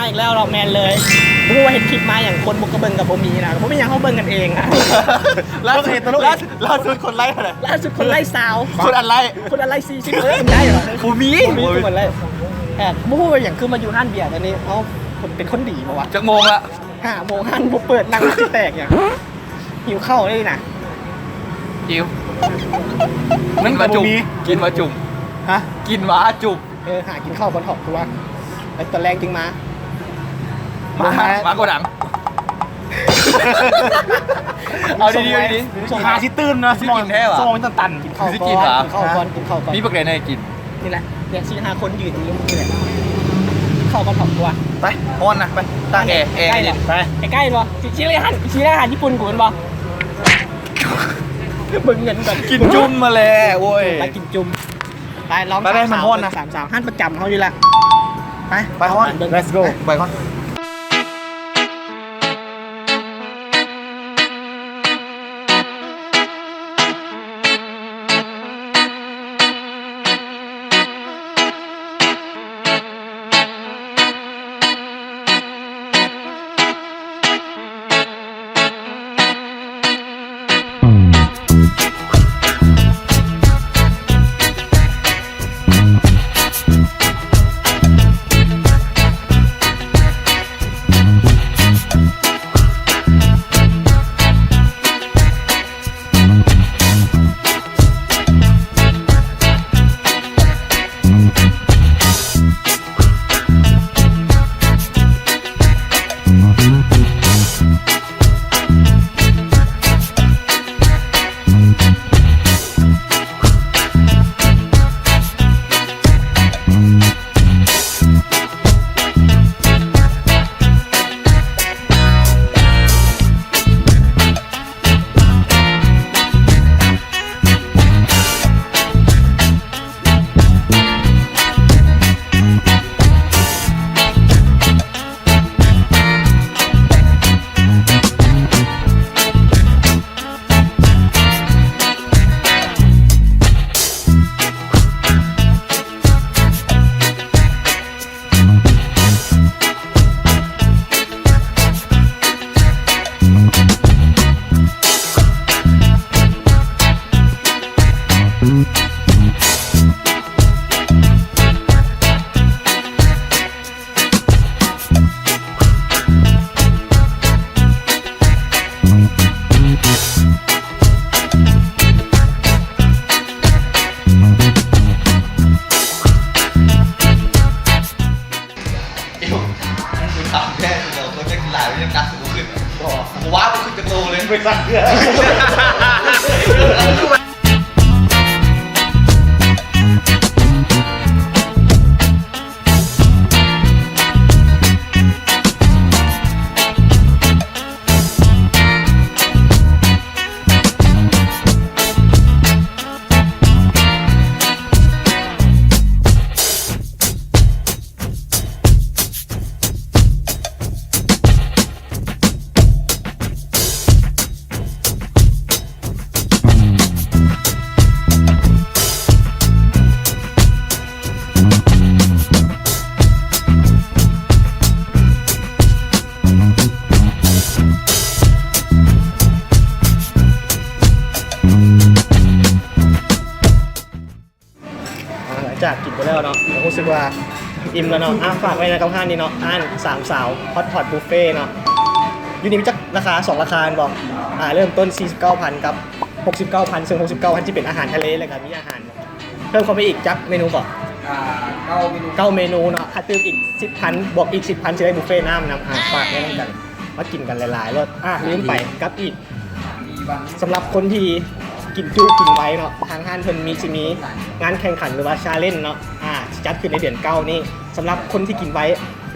ອີກແລ້ວເນາະ ແມ່ນເລີຍ. ບໍ່ຮູ້ວ່າເຮັດຄລິບມາຫຍັງ ຄົນບໍ່ກະເບິ່ງກະບໍ່ມີນະ. ບໍ່ເປັນຫຍັງ ເຮົາເບິ່ງກັນເອງນະ. ລ່າສຸດ ເຮັດຕະຫຼົກອີກ ລ່າ ລ່າສຸດຄົນໄລເທົ່າໃດ? ລ່າສຸດຄົນໄລຊາວ ຄົນອັນໄລ ຄົນອັນໄລສີ່ສິບ. ເອີ ມັນໄດ້ຫວາ? ບໍ່ມີ ບໍ່ມີຄົນໄລ. ແອບ ບໍ່ຮູ້ວ່າຫຍັງ ຄືມາຢູ່ຮ້ານເບຍຕອນນີ້. ເອົ້າ ເປັນຄົນດີບໍ່ວະ? ຈັກໂມງລະ? ຫ້າໂມງ ຮ້ານບໍ່ເປີດ ນັ່ງຊິແຕກຫຍັງ. ຫິວເຂົ້າເດ້ນະ. ຫິວ. ມັນກະບໍ່ມີ ກິນມາຈຸ່ມ. ຮະ? ກິນມາຈຸ່ມ. ເອີ ຫາກິນເຂົ້າກ່ອນເຖາະ ຄືວ່າ ແລ້ວຕອນແລງຈຶ່ງມາ. ມາ ມາ ມາໂກດັງ. ເອົາດີໆ ດີໆ ຫາຊິຕື່ນເນາະ ສະໝອງ ສະໝອງມັນຕັນໆ. ກິນເຂົ້າກ່ອນ ກິນເຂົ້າກ່ອນ ກິນເຂົ້າກ່ອນ. ມີບັກໃດແດ່ກິນ? ນີ້ແຫຼະ ເປັນສີ່ຫ້າຄົນຢືນຢູ່ນີ້ແຫຼະ. ກິນເຂົ້າກ່ອນເຖາະ ຄືວ່າ. ໄປ ຮ້ອນນະ ໄປ ຕາກແອ ແອ ໃກ້ໆ ເຢັນ ບໍ່? ໃກ້ໆ ບໍ່? ຊິ ຊິໄດ້ຫັ້ນ ຊິໄດ້ອາຫານຍີ່ປຸ່ນກູແມ່ນບໍ່? ເບິ່ງເງິນກ່ອນ ກິນຈຸ່ມມາແລ້ວ ໂອ້ຍ ໄປກິນຈຸ່ມ. ໄປ ລອງ ໄປ ໄປ ສາມສາວ ມັນຮ້ອນນະ ສາມສາວ ຮ້ານປະຈຳເຮົານີ້ແຫຼະ. ໄປ ໄປ ຮ້ອນ ເບິ່ງ Let's go ໄປ ຮ້ອນ. ອ່າ ຫຼັງຈາກກິນໄປແລ້ວເນາະ ກໍຮູ້ສຶກວ່າອີ່ມແລ້ວເນາະ. ອ່າ ຝາກໄວ້ນະກັບຮ້ານນີ້ເນາະ ຮ້ານສາມສາວ Hot Pot Buffet ເນາະ. ຢູ່ນີ້ມີຈັກລາຄາ? ສອງລາຄາແມ່ນບໍ່? ອ່າ ເລີ່ມຕົ້ນສີ່ສິບເກົ້າພັນກັບຫົກສິບເກົ້າພັນ ເຊິ່ງຫົກສິບເກົ້າພັນຊິເປັນອາຫານທະເລ ແລ້ວກໍມີອາຫານເພີ່ມເຂົ້າໄປອີກຈັກເມນູເກາະ? ອ່າ ເກົ້າເມນູ ເກົ້າເມນູເນາະ. ຖ້າຕື່ມອີກສິບພັນ ບວກອີກສິບພັນ ຊິໄດ້ບຸບເຟນ້ຳນຳ. ອ່າ ຝາກໄວ້ນຳກັນ ມາກິນກັນຫຼາຍໆໂລດ. ອ່າ ລືມໄປ ກັບອີກ ສຳລັບຄົນທີ່ກິນຈຸກິນໄວເນາະ ທາງຮ້ານເພິ່ນມີ ຊິມີງານແຂ່ງຂັນ ຫຼືວ່າ challenge ເນາະ ອ່າ ຊິຈັດຂຶ້ນໃນເດືອນເກົ້ານີ້. ສຳລັບຄົນທີ່ກິນໄວ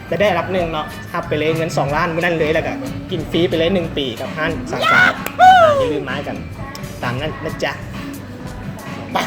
ຈະໄດ້ອັນດັບໜຶ່ງເນາະ ຮັບໄປເລີຍເງິນສອງລ້ານມື້ນັ້ນເລີຍ ແລ້ວກະກິນຟຣີໄປເລີຍໜຶ່ງປີກັບຮ້ານສາມສາວ. ອ່າ ຢ່າລືມມາກັນຕາມນັ້ນນະຈ໊ະ. ໄປ